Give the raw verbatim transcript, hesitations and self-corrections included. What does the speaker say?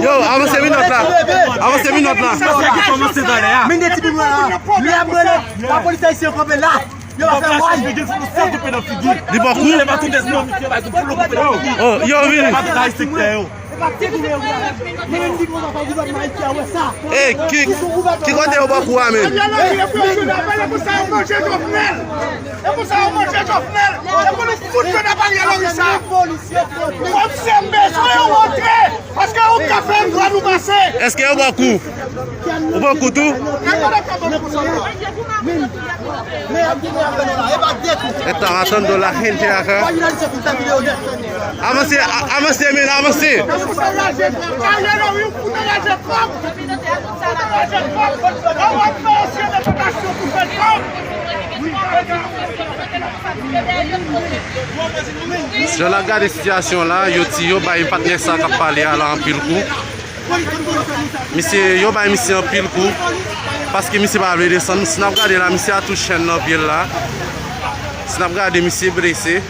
Yo, avanse minòt la. Avanse minòt la. Sa se ki kòmanse talè a. Men de ti boul la. Li ap rele lapolis ayisyen kanpe la. Yo, fè waj. Li bò kou. Oh, yo, vini. E, ki, ki kote yo bò kou a menm? E pou sa yo manje Jovenel. E pou nou fout yo nan Ariel Henry sa. Kòm se bezwen yo montre. Paske ou ka fè yon dwa nou pase. Èske yo bò kou? Ou bò kou tou? Esta matando la gente acá. Avanse, a- avanse, men, avanse. Si w ap gade sitiyasyon la, yo ti yo bay patnè sa k ap pale a la anpil kou. Misye, yo bay misye anpil kou. Paske misye pa vle desann. Si n ap gade la, misye a tou chèn nan pye l la. Si n ap gade, misye blese.